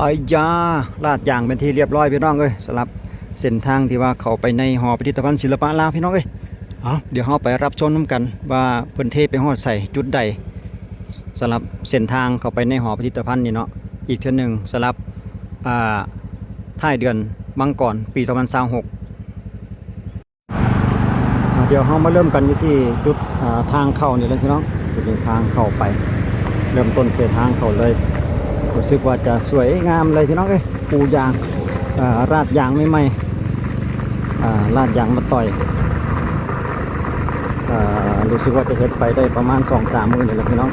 ອາຍາ ລາດຢາງເປັນທີ່ລຽບຮ້ອຍພີ່ນ້ອງເອີຍ ສຳລັບເສັ້ນທາງທີ່ວ່າເຂົ້າໄປໃນຫໍພິພິທະພັນສິລະປະລາວພີ່ນ້ອງເອີຍ. ເອົາ ດຽວເຮົາໄປຮັບຊົມນຳກັນວ່າເພິ່ນເທໄປຮອດໃສ ຈຸດໃດ ສຳລັບເສັ້ນທາງເຂົ້າໄປໃນຫໍພິພິທະພັນນີ້ເນາະ ອີກເທື່ອໜຶ່ງ ສຳລັບ ອ່າ ທ້າຍເດືອນມັງກອນປີສອງພັນຊາວຫົກ. ອ່າ ດຽວເຮົາມາເລີ່ມກັນຢູ່ທີ່ຈຸດ ອ່າ ທາງເຂົ້ານີ້ເລີຍພີ່ນ້ອງ. ຈຸດນີ້ທາງເຂົ້າໄປ ເລີ່ມຕົ້ນແຕ່ທາງເຂົ້າເລີຍ. ຮູ້ສຶກວ່າຈະສວຍງາມເລີຍພີ່ນ້ອງເອີຍ ປູຢາງ ອ່າ ລາດຢາງໃໝ່ໆ ອ່າ ລາດຢາງມາຕ່ອຍ. ອ່າ ຮູ້ສຶກວ່າຈະເຮັດໄປໄດ້ປະມານສອງສາມມື້ນີ້ແຫຼະພີ່ນ້ອງ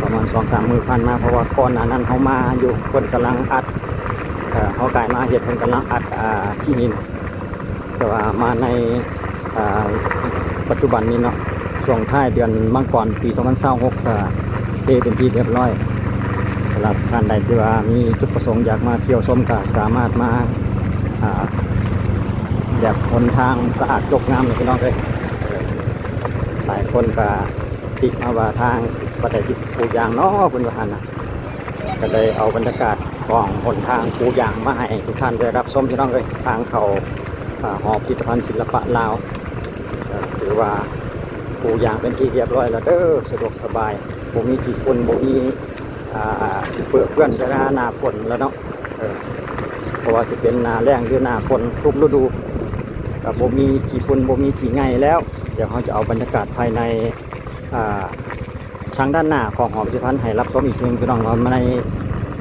ປະມານສອງສາມມື້ຜ່ານມາ ເພາະວ່າກ່ອນໜ້ານັ້ນເຮົາມາຢູ່ ເພິ່ນກຳລັງອັດ ເຮົາກາຍມາເຫັນເພິ່ນກຳລັງອັດ ອ່າ ຂີ້ຫີນ. ແຕ່ວ່າມາໃນ ອ່າ ປັດຈຸບັນນີ້ເນາະ ຊ່ວງທ້າຍເດືອນມັງກອນປີສອງພັນຊາວຫົກ ກໍເທເປັນທີ່ລຽບຮ້ອຍ. ສຳລັບທ່ານໃດທີ່ວ່າມີຈຸດປະສົງຢາກມາທ່ຽວຊົມ ກໍສາມາດມາ ອ່າ ແບບຫົນທາງສະອາດຈົບງາມເລີຍພີ່ນ້ອງເອີຍ. ຫຼາຍຄົນກໍຕິມາວ່າທາງປະເທດ ປູຢາງເນາະ ເພິ່ນວ່າຫັ້ນນະ. ກໍໄດ້ເອົາບັນຍາກາດຂອງຫົນທາງປູຢາງມາໃຫ້ທຸກທ່ານໄດ້ຮັບຊົມພີ່ນ້ອງເອີຍ. ທາງເຂົ້າ ອ່າ ຫໍພິພິທະພັນສິລະປະລາວ ກໍຖືວ່າປູຢາງເປັນທີ່ລຽບຮ້ອຍແລ້ວເດີ ສະດວກສະບາຍ ບໍ່ມີຂີ້ຝຸ່ນ ບໍ່ມີ ອ່າ ເປິເປື້ອນເວລາໜ້າຝົນແລ້ວເນາະ. ເອີ ບໍ່ວ່າຊິເປັນໜ້າແລ້ງ ຫຼື ໜ້າຝົນ ທຸກລະດູ ກໍບໍ່ມີຂີ້ຝຸ່ນ ບໍ່ມີຂີ້ໄງ່ແລ້ວ. ດຽວເຮົາຈະເອົາບັນຍາກາດພາຍໃນ ອ່າ ທາງດ້ານໜ້າຂອງຫໍພິພິທະພັນໃຫ້ຮັບຊົມອີກເທື່ອໜຶ່ງພີ່ນ້ອງ ວ່າໃນ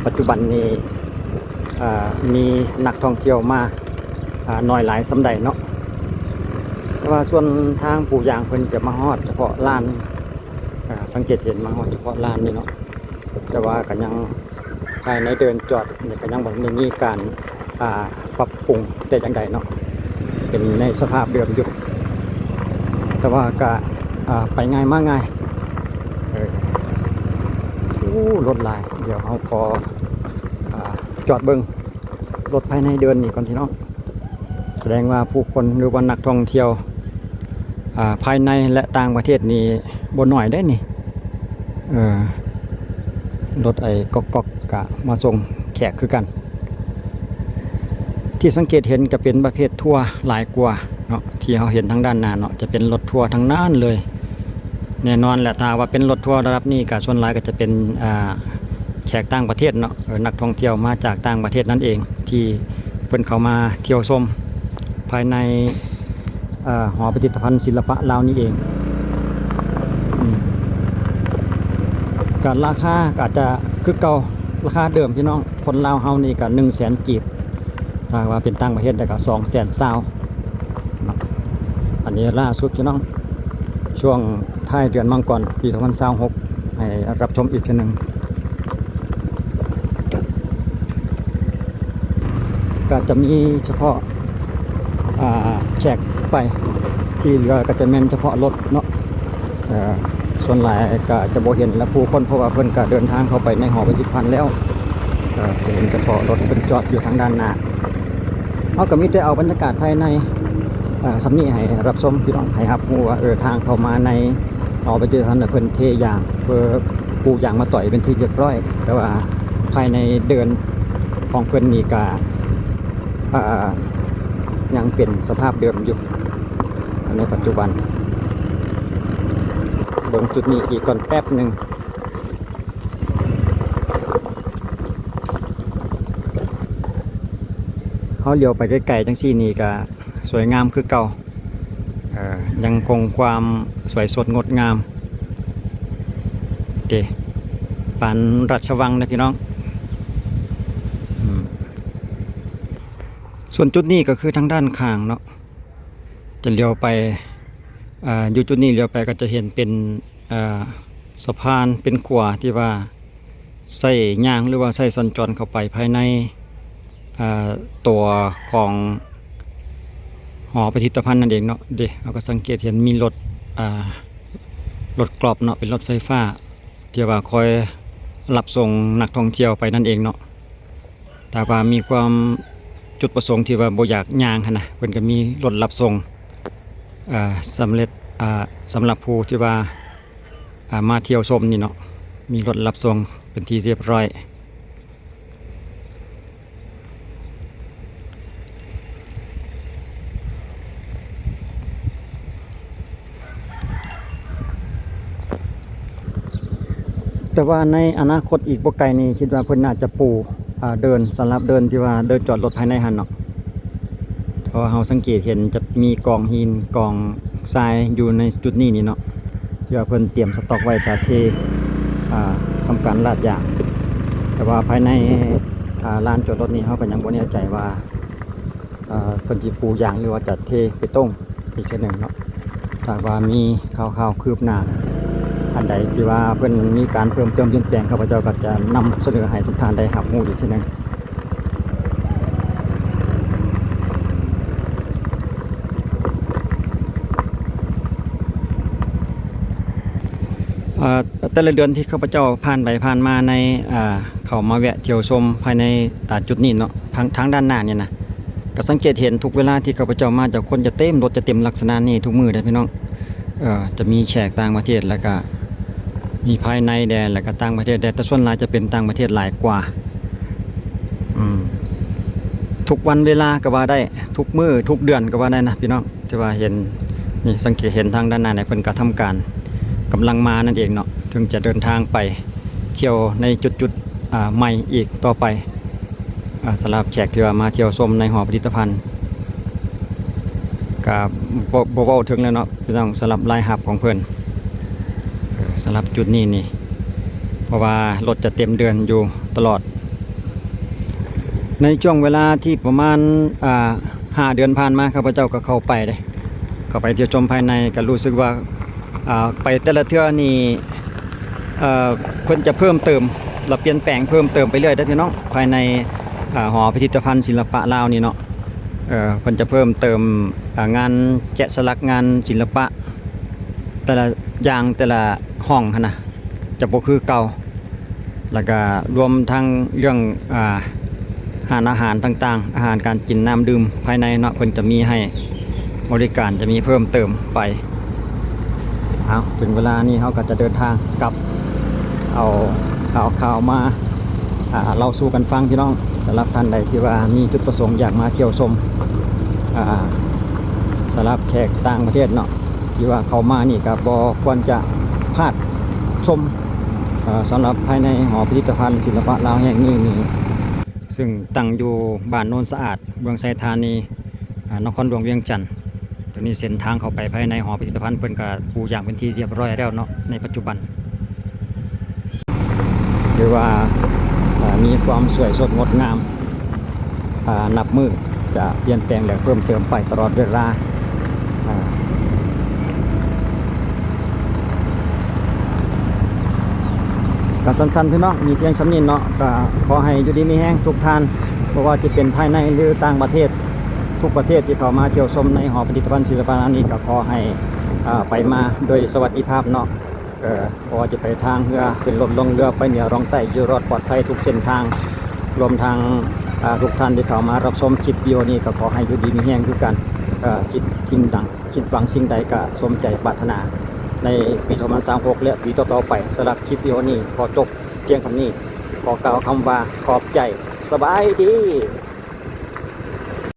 ປັດຈຸບັນນີ້ ເອີ ມີນັກທ່ອງທ່ຽວມາ ອ່າ ໜ້ອຍຫຼາຍສ່ຳໃດເນາະ. ແຕ່ວ່າສ່ວນທາງປູຢາງເພິ່ນຈະມາຮອດສະເພາະລານ ອ່າ ສັງເກດເຫັນມາຮອດສະເພາະລານນີ້ເນາະ ແຕ່ວ່າກໍຍັງ ພາຍໃນເດີ່ນຈອດນີ້ກໍຍັງບໍ່ໄດ້ມີການ ອ່າ ປັບປຸງແຕ່ຢ່າງໃດເນາະ ເປັນໃນສະພາບເດີມຢູ່ ແຕ່ວ່າກະ ອ່າ ໄປງ່າຍມາງ່າຍ. ເອີ ໂອ້ ລົດຫຼາຍ ດຽວເຮົາຂໍ ອ່າ ຈອດເບິ່ງລົດພາຍໃນເດີ່ນນີ້ກ່ອນພີ່ນ້ອງ. ສະແດງວ່າຜູ້ຄົນ ຫຼືວ່ານັກທ່ອງທ່ຽວ ອ່າ ພາຍໃນ ແລະ ຕ່າງປະເທດນີ້ບໍ່ໜ້ອຍເດ້ນີ້. ເອີ ລົດໄອ້ກອກໆ ກະມາສົ່ງແຂກຄືກັນ. ທີ່ສັງເກດເຫັນກະເປັນປະເພດທົວຫຼາຍກວ່າເນາະ ທີ່ເຮົາເຫັນທາງດ້ານໜ້າເນາະ ຈະເປັນລົດທົວທັງນັ້ນເລີຍ. ແນ່ນອນແຫຼະ ຖ້າວ່າເປັນລົດທົວລະດັບນີ້ກະສ່ວນຫຼາຍກະຈະເປັນ ອ່າ ແຂກຕ່າງປະເທດເນາະ ເອີ ນັກທ່ອງທ່ຽວມາຈາກຕ່າງປະເທດນັ້ນເອງ ທີ່ເພິ່ນເຂົ້າມາທ່ຽວຊົມພາຍໃນ ເອີ ຫໍພິພິທະພັນສິລະປະລາວນີ້ເອງ. ອືມ ກະລາຄາກະອາດຈະຄືເກົ່າ ລາຄາເດີມພີ່ນ້ອງ ຄົນລາວເຮົານີ້ກະໜຶ່ງແສນກີບ ຖ້າວ່າເປັນຕ່າງປະເທດແລ້ວກະສອງແສນຊາວເນາະ. ອັນນີ້ລ່າສຸດພີ່ນ້ອງ ຊ່ວງທ້າຍເດືອນມັງກອນປີສອງພັນຊາວຫົກ ໃຫ້ຮັບຊົມອີກເທື່ອໜຶ່ງ. ກະຈະມີສະເພາະ ອ່າ ແຂກໄປ ທີ່ເຫຼືອກະຈະແມ່ນສະເພາະລົດເນາະ. ເອີ ສ່ວນຫຼາຍກະຈະບໍ່ເຫັນລະຜູ້ຄົນ ເພາະວ່າເພິ່ນກະເດີນທາງເຂົ້າໄປໃນຫໍພິພິທະພັນແລ້ວ ເອີ ຈະເຫັນສະເພາະລົດເພິ່ນຈອດຢູ່ທາງດ້ານໜ້າ. ເຮົາກະມີແຕ່ເອົາບັນຍາກາດພາຍໃນ ເອີ ສ່ຳນີ້ໃຫ້ຮັບຊົມພີ່ນ້ອງ ໃຫ້ຮັບຮູ້ວ່າ ເອີ ທາງເຂົ້າມາໃນຫໍພິພິທະພັນ ເພິ່ນເທຢາງ ເພິ່ນປູຢາງມາຕ່ອຍເປັນທີ່ລຽບຮ້ອຍ ແຕ່ວ່າພາຍໃນເດີ່ນຂອງເພິ່ນນີ້ກະ ອ່າ ຍັງເປັນສະພາບເດີມຢູ່ໃນປັດຈຸບັນ. ເບິ່ງຈຸດນີ້ອີກກ່ອນແປັບໜຶ່ງ. ເຮົາຫຼຽວໄປໄກໆ ຈັ່ງຊີ້ນີ້ກະສວຍງາມຄືເກົ່າ ເອີ ຍັງຄົງຄວາມສວຍສົດງົດງາມເດ້ ປານລາຊະວັງເດ້ພີ່ນ້ອງ. ອືມ ສ່ວນຈຸດນີ້ກໍຄືທາງດ້ານຂ້າງເນາະ ຈະຫຼຽວໄປ ອ່າ ຢູ່ຈຸດນີ້ຫຼຽວໄປກໍຈະເຫັນເປັນ ອ່າ ສະພານ ເປັນຂົວທີ່ວ່າໃຊ້ຍ່າງ ຫຼືວ່າໃຊ້ສັນຈອນເຂົ້າໄປພາຍໃນ ອ່າ ຕົວຂອງຫໍພິພິທະພັນນັ້ນເອງເນາະ. ເດ້ ເຮົາກໍສັງເກດເຫັນມີລົດ ອ່າ ລົດກອບເນາະ ເປັນລົດໄຟຟ້າ ທີ່ວ່າຄອຍຮັບສົ່ງນັກທ່ອງທ່ຽວໄປນັ້ນເອງເນາະ. ຖ້າວ່າມີຄວາມຈຸດປະສົງທີ່ວ່າບໍ່ຢາກຍ່າງຫັ້ນນະ ເພິ່ນກໍມີລົດຮັບສົ່ງ ເອີ ສຳເລັດ ເອີ ສຳລັບຜູ້ທີ່ວ່າ ເອີ ມາທ່ຽວຊົມນີ້ເນາະ ມີລົດຮັບສົ່ງເປັນທີ່ລຽບຮ້ອຍ. ແຕ່ວ່າໃນອະນາຄົດອີກບໍ່ໄກນີ້ ຄິດວ່າເພິ່ນໜ້າຈະປູ ອ່າ ເດີ່ນ ສຳລັບເດີ່ນທີ່ວ່າເດີ່ນຈອດລົດພາຍໃນຫັ້ນເນາະ. ເພາະວ່າເຮົາສັງເກດເຫັນຈະມີກອງຫີນ ກອງຊາຍຢູ່ໃນຈຸດນີ້ນີ້ເນາະ ທີ່ວ່າເພິ່ນຕຽມສະຕັອກໄວ້ຖ້າເທ ອ່າ ທຳການລາດຢາງ. ແຕ່ວ່າພາຍໃນ ອ່າ ລານຈອດລົດນີ້ ເຮົາກໍຍັງບໍ່ແນ່ໃຈວ່າ ເອີ ເພິ່ນຊິປູຢາງ ຫຼືວ່າຈະເທເບຕົງອີກເທື່ອໜຶ່ງເນາະ. ຖ້າວ່າມີຂ່າວໆຄືບໜ້າອັນໃດທີ່ວ່າເພິ່ນມີການເພີ່ມເຕີມປ່ຽນແປງ ຂ້າພະເຈົ້າກໍຈະນຳສະເໜີໃຫ້ທຸກທ່ານໄດ້ຮັບຮູ້ອີກເທື່ອໜຶ່ງ. ເອີ ແຕ່ລະເດືອນທີ່ຂ້າພະເຈົ້າຜ່ານໄປຜ່ານມາໃນ ເຂົ້າມາແວະທ່ຽວຊົມພາຍໃນ ອ່າ ຈຸດນີ້ເນາະ ທາງ ທາງດ້ານໜ້ານີ້ນະ ກໍສັງເກດເຫັນທຸກເວລາທີ່ຂ້າພະເຈົ້າມາ ຈະຄົນຈະເຕັມ ລົດຈະເຕັມລັກສະນະນີ້ທຸກມື້ເດ້ພີ່ນ້ອງ. ເອີ ຈະມີແຂກຕ່າງປະເທດ ແລ້ວກະມີພາຍໃນແດ່ ແລ້ວກະຕ່າງປະເທດແດ່ ແຕ່ສ່ວນຫຼາຍຈະເປັນຕ່າງປະເທດຫຼາຍກວ່າ. ອືມ ທຸກວັນເວລາກໍວ່າໄດ້ ທຸກມື້ທຸກເດືອນກໍວ່າໄດ້ນະພີ່ນ້ອງ. ທີ່ວ່າເຫັນນີ້ ສັງເກດເຫັນທາງດ້ານໜ້ານີ້ ເພິ່ນກໍທຳການ ກຳລັງມານັ້ນເອງເນາະ ເຖິງຈະເດີນທາງໄປທ່ຽວໃນຈຸດໆ ອ່າ ໃໝ່ອີກຕໍ່ໄປ. ອ່າ ສຳລັບແຂກທີ່ວ່າມາທ່ຽວຊົມໃນຫໍຜະລິດຕະພັນ ກໍບໍ່ ບໍ່ເວົ້າເຖິງແລ້ວເນາະພີ່ນ້ອງ ສຳລັບລາຍຮັບຂອງເພິ່ນ. ເອີ ສຳລັບຈຸດນີ້ນີ້ ເພາະວ່າລົດຈະເຕັມເດີ່ນຢູ່ຕະຫຼອດ. ໃນຊ່ວງເວລາທີ່ປະມານ ອ່າ ຫ້າເດືອນຜ່ານມາ ຂ້າພະເຈົ້າກໍເຂົ້າໄປເດ້ ເຂົ້າໄປທ່ຽວຊົມພາຍໃນ ກໍຮູ້ສຶກວ່າ ອ່າ ໄປແຕ່ລະເທື່ອນີ້ ເອີ ເພິ່ນຈະເພີ່ມເຕີມ ແລະ ປ່ຽນແປງເພີ່ມເຕີມໄປເລື້ອຍເດ້ພີ່ນ້ອງ ພາຍໃນ ອ່າ ຫໍພິພິທະພັນສິລະປະລາວນີ້ເນາະ. ເອີ ເພິ່ນຈະເພີ່ມເຕີມ ອ່າ ງານແກະສະຫຼັກ ງານສິລະປະ ແຕ່ລະຢ່າງ ແຕ່ລະຫ້ອງຫັ້ນນະ ຈະບໍ່ຄືເກົ່າ. ແລ້ວກະລວມທັງເລື່ອງ ອ່າ ຮ້ານອາຫານຕ່າງໆ ອາຫານການກິນ ນ້ຳດື່ມພາຍໃນເນາະ ເພິ່ນຈະມີໃຫ້ບໍລິການ ຈະມີເພີ່ມເຕີມໄປ. ເອົາ ເຖິງເວລານີ້ເຮົາກໍຈະເດີນທາງກັບ ເອົາຂ່າວໆມາ ອ່າ ເລົ່າສູ່ກັນຟັງພີ່ນ້ອງ. ສຳລັບທ່ານໃດທີ່ວ່າມີຈຸດປະສົງຢາກມາທ່ຽວຊົມ ອ່າ ສຳລັບແຂກຕ່າງປະເທດເນາະ ທີ່ວ່າເຂົ້າມານີ້ກໍບໍ່ຄວນຈະພາດຊົມ ເອີ ສຳລັບພາຍໃນຫໍພິພິທະພັນສິລະປະລາວແຫ່ງນີ້ນີ້ ຊຶ່ງຕັ້ງຢູ່ບ້ານໂນນສະອາດ ເມືອງໄຊທານີ ອາ ນະຄອນຫຼວງວຽງຈັນ. ຕອນນີ້ເສັ້ນທາງເຂົ້າໄປພາຍໃນຫໍພິພິທະພັນ ເພິ່ນກໍປູຢາງເປັນທີ່ຮຽບຮ້ອຍແລ້ວເນາະ ໃນປັດຈຸບັນ. ຖືວ່າ ເອີ ມີຄວາມສວຍສົດງົດງາມ ອ່າ ນັບມື້ຈະປ່ຽນແປງ ແລະ ເພີ່ມເຕີມໄປຕະຫຼອດເວລາ. ອ່າ ກໍສັ້ນໆ ພີ່ນ້ອງ ມີພຽງສ່ຳນີ້ເນາະ. ກໍຂໍໃຫ້ຢູ່ດີມີແຮງທຸກທ່ານ ບໍ່ວ່າຈະເປັນພາຍໃນ ຫຼື ຕ່າງປະເທດ ທຸກປະເທດທີ່ເຂົ້າມາທ່ຽວຊົມໃນຫໍພິພິທະພັນສິລະປະລາວນີ້ ກໍຂໍໃຫ້ ອ່າ ໄປມາໂດຍສະຫວັດດີພາບເນາະ. ເອີ ບໍ່ວ່າຈະໄປທາງເຮືອ ຂຶ້ນລົດ ລົງເຮືອ ໄປເໜືອ ລ່ອງໃຕ້ ຢູ່ລອດປອດໄພທຸກເສັ້ນທາງ. ລວມທັງ ອ່າ ທຸກທ່ານທີ່ເຂົ້າມາຮັບຊົມຄລິບວິດີໂອນີ້ ກໍຂໍໃຫ້ຢູ່ດີມີແຮງຄືກັນ. ເອີ ຄິດສິ່ງໃດ ຄິດຫວັງສິ່ງໃດ ກໍສົມໃຈປາດຖະໜາໃນປີສອງພັນຊາວຫົກ ແລະ ປີຕໍ່ໆໄປ. ສຳລັບຄລິບວິດີໂອນີ້ ຂໍຈົບພຽງສ່ຳນີ້. ຂໍກ່າວຄຳວ່າຂອບໃຈ. ສະບາຍດີ.